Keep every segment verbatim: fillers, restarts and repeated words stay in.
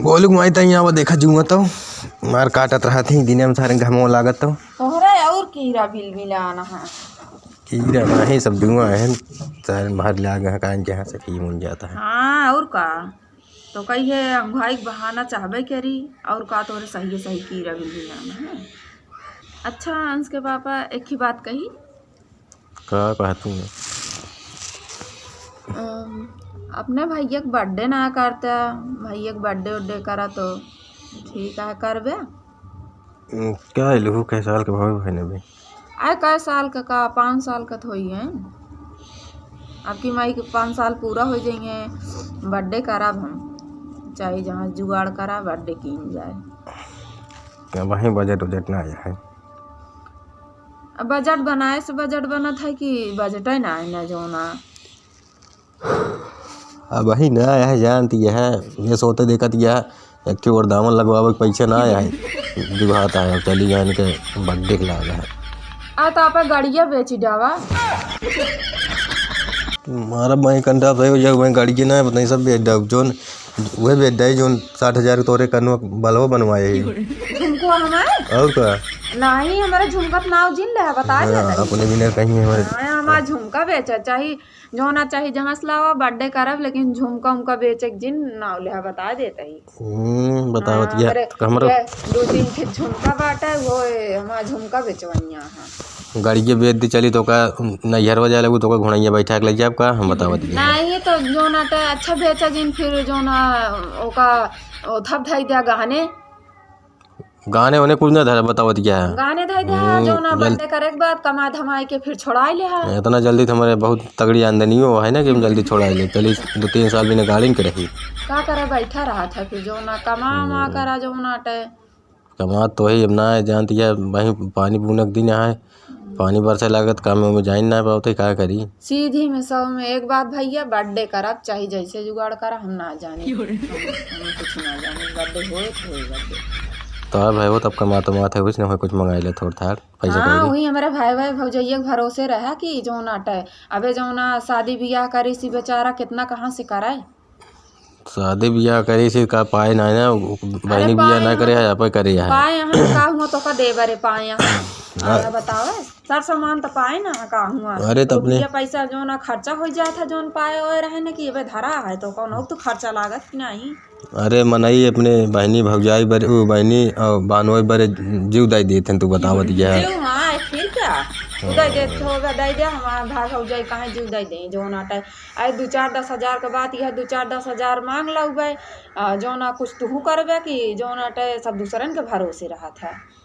बोलू माई, तई आवा, देखा जुआ तो मार काटत रहत ही, दिने में सारे घमो लागत तो। तोहरे और कीड़ा बिलबिलाना है। कीड़ा नाही, सब जुआ है, सारे बाहर लाग है, कान के यहाँ से ठीक हो जाता है। हाँ, और का? तो कही है, अंगुहाई के बहाना चाहबे करी, और का तोहरे सही सही कीड़ा बिलबिलाना है। अच्छा, अंश के पापा, एक ही बात कही। का कहत हूँ? अम, अपने भैया के birthday ना करता, भैया के birthday उड्डे करा तो ठीक है, करबे। हम्म, क्या है, लहू कै साल के भाई बहन अभी? अरे, कै साल का, का, पाँच साल का तो होई है। अब की माई के पाँच साल पूरा हो जाएंगे, birthday करब हम, चाहे जहाँ जुगाड़ करा, birthday कीन जाए। क्या वहीं budget उजट ना आया है? अब budget बनाए से budget बनत है कि budget ही ना है ना, जो ना। अब वही ना है, जानती है, ये सोते देखत यह एक ठे और दामन लगवावे के पैसा ना आया है। दिखाता है, अब चली जान के birthday के लागा है। आ तो आप गड़िया बेची डावा। मारा मैं कंटा पे हो जाओ, मैं गाड़ी के ना है, पता नहीं सब बेच डाउ, जोन वह बेच डाई, जोन साठ हजार के तोरे कनुआ बलवा बनवाए है। झुमको हमारे? और का? नहीं, हमारे झुमका के नाव जिन ले, बता हाँ, देता है। अपने बिना कहीं हमारे हाँ, हमारा झुमका बेचा चाही, जो ना चाही जहाँ से लावा, birthday करब, लेकिन झुमका उमका बेचे के जिन नाव ले, बता देता ही। हम्म, बतावत हाँ, या, अरे, तो हमरो ये दो तीन ठे झुमका बाटे, वो, ए, हमार झुमका बेचवइया है। गाड़िए बेच दे चली तो का नैहरवा जाए लगू तो का घोड़ैया बैठा के ले जाब का, हम बतावत ही। नहीं, तो जो ना टे अच्छा बेचा जिन, फिर जो ना ओका ओ धप धाई दिया गहने। गहने ओने कुछ ना धरा, बतावत क्या है? गहने धाई दिया, हम्म, जो ना जल- birthday करे के बाद कमा धमाए के फिर छोड़ाई ले हा। इतना जल्दी तो हमारे बहुत तगड़ी आमदनी हो है ना कि हम जल्दी छोड़ा ले। चली दो तीन साल बिना गाड़ी के रही। का करे, बैठा रहा था, फिर जो ना कमा मा हम्म। करा, जो ना टे। कमात तो वही, अब ना है, जानती है, वही पानी बूनक दिन है, पानी बरसे लागत, काम में जाइन ना पावते, का करी? सीधी में सौ में एक बात भैया, birthday करब, चाहे जैसे जुगाड़ करा, हम ना जानी। हम, हम कुछ ना जानी, birthday होए तो होए birthday। तो अब है वो, तब कमात मात है, कुछ ना हो, कुछ मंगाई ले थोड़ थाड़। पैसा हाँ, कौड़ी। वही हमारे भाई, भाई भौजैया के भरोसे रहा कि जो ना टे। अबे जो ना शादी बियाह करी सी बेचारा, कितना कहाँ से कराए? शादी बियाह करी सी का पाए ना, ना, उ, अरे बहिनी बियाह ना पाए करे यहाँ। है, आपे करे है। पाए यहाँ का हुआ तो का देबे रे, पाए यहाँ। हाँ। अरे बतावे, सर सामान तो पाए ना का हुआ। अरे तो तब ने रुपया पैसा जो ना खर्चा हो जात है, जोन पाए ओए रहे ना कि अबे धरा है, तो कौन हो तो खर्चा लागत कि नहीं? अरे मनई अपने बहिनी भौजाई बरे, उ बहिनी और बानोई बरे जीव दाई देत हैं, तू बतावत ये है। जीव, हाँ, फिर क्या? तू दाई देत हो, दाई दे, हमारा भाग हो जाए, काहे जीव दाई दे, जो ना टाइम। अरे दो चार दस हजार के बात, यह दो चार दस हजार मांग लउबे, आ, जो ना कुछ तुहू करबे कि जो ना टे सब दूसरन के भरोसे रहत है।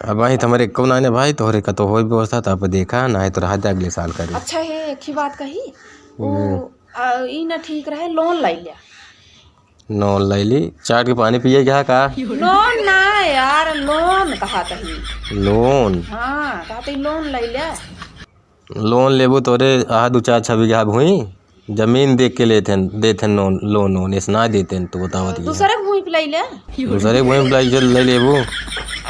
अब वही तो हमारे एको नाने भाई, तोहरे का तो होई व्यवस्था, तो आप देखा, ना है तो रहा जा अगले साल करे। अच्छा, हे, एक ही बात कही, वो, हम्म। आ, ई ना ठीक रहे, loan ले लिया। Loan ले ली, चाट के पानी पिए क्या का? Loan ना यार, loan कहा तही। Loan? हाँ, कहा तही loan ले लिया। Loan लेबू तोरे, आहा, दू चार छह बीघा भूई, जमीन देख के लेते हैं, देते हैं loan, loan, loan, ऐसे ना देते हैं, तो बतावत ये। दूसरे के भूमि पे ले ले। दूसरे के भूमि पे ले, ले लेबू।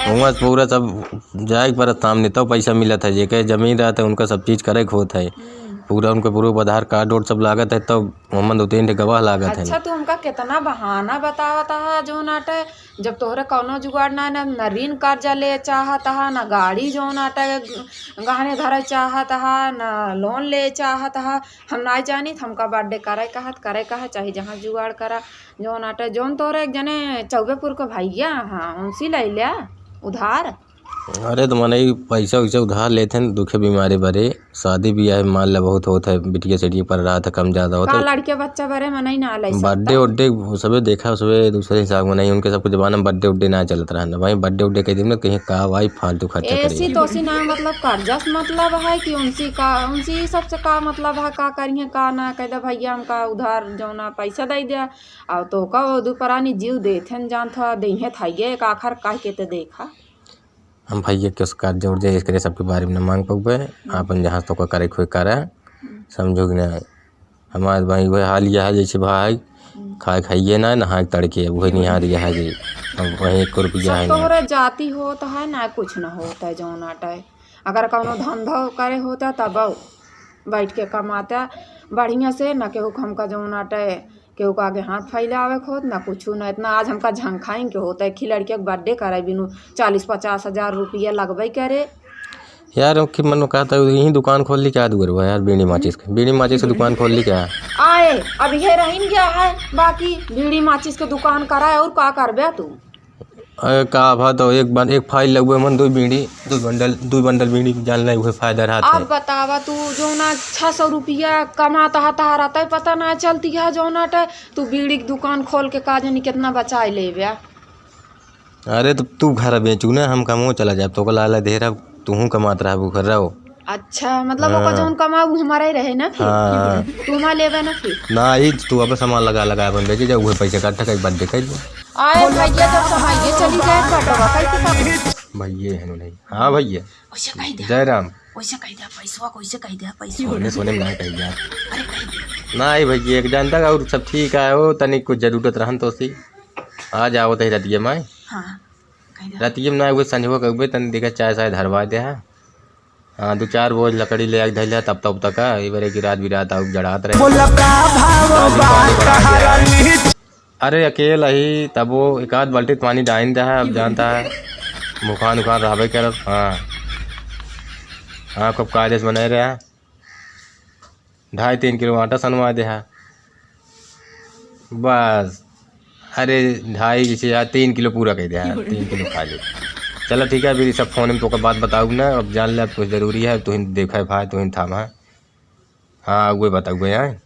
वहाँ पूरा सब जाए के परत सामने, तब पैसा मिलत है, जेके जमीन रहत है, उनका सब चीज करे के होत है। हम्म। पूरा उनके proof, आधार card वोर्ड सब लागत है, तब ओमन दो तीन ठे गवाह लागत है। अच्छा, तू हमका कितना बहाना बतावत है, जो नाटे जब तोहरे कौनो जुगाड़ ना, ना, ना ऋण कर्जा ले चाहत हा, ना गाड़ी जौन आटे गहने धरे चाहत हा, ना loan ले चाहत हा। हम नाई जानित, हमका birthday करे कहत, करे कहा, चाहे जहाँ जुगाड़ करा, जौन आटे, जौन तोहरे एक जने चौबेपुर के भैया हाँ, उनसे ले लिया उधार। अरे तो मनई पैसा वैसा उधार लेत हैं, दुखे बीमारी बरे। शादी बियाह मान ला बहुत होत है, बिटिया सिटिया पर रात है, कम ज्यादा होत का है। लड़के बच्चा बरे मनई ना ले सकता। Birthday उड्डे सबे देखा, सबे दूसरे हिसाब में नहीं, उनके सबके जमाना में birthday उड्डे ना चलत रहा ना भाई। Birthday उड्डे कह दिन में कहीं का भाई फालतू खर्चा करी। ऐसी तो सी ना, मतलब कर्जा से मतलब है कि उनसी का, उनसी सबसे का मतलब है, का करिए का ना, कह दे भैया हमका उधार जौना पैसा दे दिया, और तो का वो दू परानी जीव देथे न जान था, देहे था ये एक आखर कह के ते देखा। हम भैया के उसका जोर जे एकरे सबके बारे में न मांग पउबे। हम्म। आपन जहाँ तोका करे के होई करा। हम्म। समझो कि ना? हमार भाई वह हाल यह है जैसे भाई हम्म। खाए खाइए ना, नहाए तड़के, वही निहार यह है जी। अब वही एक रुपया सब है ना। तोहरे जाति होत है ना, कुछ न होत है जौन आटे। अगर कौनो धंधा करे होता तब बैठ के कमाता बढ़िया से, न केहू के हमका जौन आटे केहू का आगे हाथ फैलावे के होत, ना कुछु, ना इतना। आज हमका झंखाइन के होत है, एक ही लड़किया के birthday करे बिनु चालीस पचास हजार रुपया लगबे करे। यार, ओके मन में कहता है, यहीं दुकान खोल ली क्या दुअरवा यार, बीड़ी माचिस के, बीड़ी माचिस के दुकान खोल ली क्या? आए, अब ये रहिन गया है, बाकी बीड़ी माचिस के दुकान कराए, और का करबे तू? अरे का भा तो एक बन-, एक फाइल लगवे मन, दो बीड़ी, दो बंडल, दो बंडल बीड़ी जान ले, उहे फायदा रहत है। अब बतावा तू, जौना छह सौ रुपया कमात हा, तहारा तय पता ना चलती है, जौना टे तू बीड़ी के दुकान खोल के का जानी कितना बचाए लेबे। अरे तो तू घर बेचू ना, हम कमो चला जाब, तो लाला देहरा, तूहू कमात रहबू, घर रहो। अच्छा, मतलब ओकर हाँ। जौन कमाऊ हमारा ही रहे ना फिर? हाँ। तू हमारा लेबे ना फिर? ना, ई तू अब सामान लगा लगा अपन बेचे जा, उहे पैसे इकट्ठा कर, बाद देखे। आए भैया, जब समाइए चली जाए, बटवा कैसे कर? भैया है नहीं। हाँ भैया। वैसे कह दे। जय राम। वैसे कह दे, पैसवा कैसे कह दे, पैसवा। सोने, सोने में ना कह दे। अरे कह दे। ना, ये भैया, एक जानता का और सब ठीक है, वो तनिक कुछ जरूरत रहन तो सी। आ जाओ तो रतिया में। हाँ, कह दे। रतिया में ना, वो संझवा कहबे, तनी देखा चाय साय धरवा दे है। हाँ, दो चार बोझ लकड़ी ले आके धइले, तब तब तक, हाँ, ई बरे की रात बिरात आउ जड़ात रहे। बोला का भाव बा तहरा नीच? अरे, अकेल ही, तब वो एक आध बाल्टी पानी डाइन दे है, अब जानता है, भुखान उखान रहबे करब। हाँ, हाँ, खूब कायदे से बनाए रहे। ढाई तीन किलो आटा सनवा दे है। बस, अरे ढाई जैसे यार तीन किलो पूरा कह दे यार, तीन किलो खा ले। चला ठीक है, अभी सब फोन में तोका बात बताऊब ना, अब जान ले, अब कुछ जरूरी है, तुहिन देखा है भाई, तुहिन थामा है। हाँ, उहे बताऊब यार।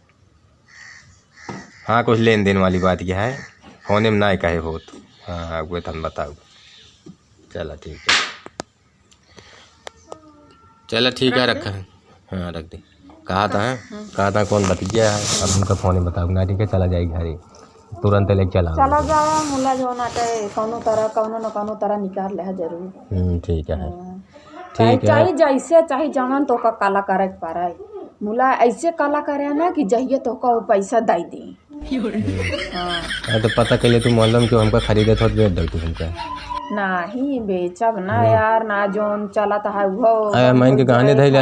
हाँ, कुछ लेन देन वाली बात यह है, फोन में ना कहे होत। हाँ, हाँ, उहे तन बताऊब। चला ठीक है। चला ठीक है, रख दे। रखा है। हाँ, रख दे। कहा था, हाँ। कहा था कौन बतिया है, अब उनका फोन में बताओ ना, ठीक है, चला जाए घरे, तुरंत लेके चला। चला जाए, मुला जौन आटे, कौनो तरह, कौनो न कौनो तरह निकाल ले है जरूर। हम्म, ठीक है। हाँ। ठीक चाहे, है। चाहे जैसे, चाहे जवन तो का काला करे के पड़े। मुला ऐसे काला करे ना कि जहिए तो का वो पैसा दे दी। हाँ। हाँ, तो पता कइले तू मोहल्ला में क्यों हमका खरीदत होत, बेच दे तू हमका। नाही, बेचब ना हम्म। यार, ना जौन चलत है उहो अरे, हम इनके गाने धइले,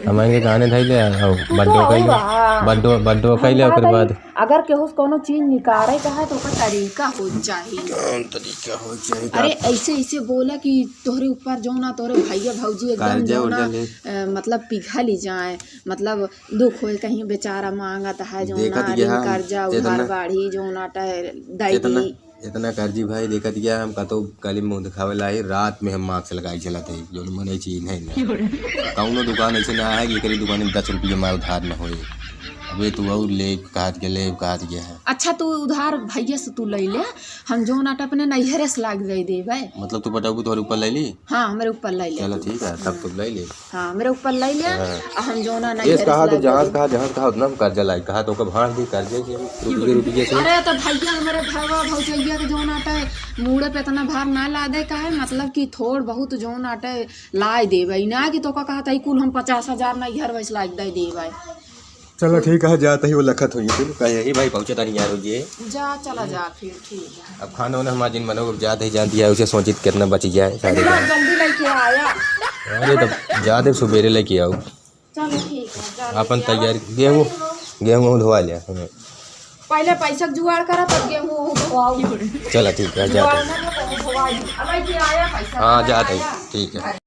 हम इनके गाने धइले, और तू तो बड्डो कइले, और बड्डो, बड्डो हम कइले, ओकर बाद अगर केहू से कोनो चीज निकारे का है, तो ओकर तरीका हो चाही। कौन तरीका हो चाही? अरे, ऐसे, ऐसे बोला कि तोहरे ऊपर जौन ना, तोहरे भैया भौजी एकदम कर्जा जौन ना, उर्जा ले। अ, मतलब पिघल ही जाए, मतलब दुख होए, कहीं बेचारा मांगत है, जौन देखत ना, गया ऋण हम, कर्जा उधार इतना, बाढ़ी, जौन ना टह-, दई इतना, दी। इतना कर्जी भाई, देखत गया हम कतो गली मुंह दिखावे ला ही, रात में हम मास्क लगाई चलत है, जौन मने चीज नहीं ना। कौनो दुकान ऐसे ना है कि एकरी दुकान में दस रुपये में उधार न होए। अबे तू और ले कहत के, ले कहत गया है। अच्छा, तू उधार भैया से तू ले ले, हम जौन आटा अपने नैहरे से लाग दे देबे। मतलब तू पटबू तोहरे ऊपर ले ली? हाँ, हमरे ऊपर ले ले चलो तू। ठीक है, तब तो ले ले। हाँ, हमरे ऊपर ले ले, हाँ। आ हम जौन ना ये नैहरे कहा से तो लाग जहाँ दे। कहा, जहाँ कहा उतना हम कर्जा लाई, कहा तो ओकर भाड़ दी कर्जे से, रुपये, रुपये से। अरे तो भैया हमरे घरवा भौजैया के जौन आटा है, मूड़े पे इतना भार ना लादे का है, मतलब कि थोड़ बहुत जौन आटा है, लाई देबे, ना कि तोका कहत है कुल हम पचास हजार नैहर वैसे लाग दे देबे। चलो ठीक है, जात ही वो लखत होई, फिर कहे ही भाई पहुँचे तानी यार, ये। जा, चला जा फिर, ठीक है। अब खाना वाना हमारे जिन बनो, अब जात ही जानती है, उसे सोचित कितना बच गया है, सारे अरे, जल्दी लेके आया। अरे, तब जाते सुबेरे लेके आओ। चलो ठीक है, जा अपन लेके आओ। तैयारी, गेहूँ, गेहूँ धोवा लिया। हाँ। पहले पैसा के जुगाड़ करा, तब गेहूँ धोवाओ। चला ठीक है, जाते। जुगाड़ ना हो, तो धोवाई। अब लेके आया पैसा, हाँ, लेके जाते ही, आया। ठीक है।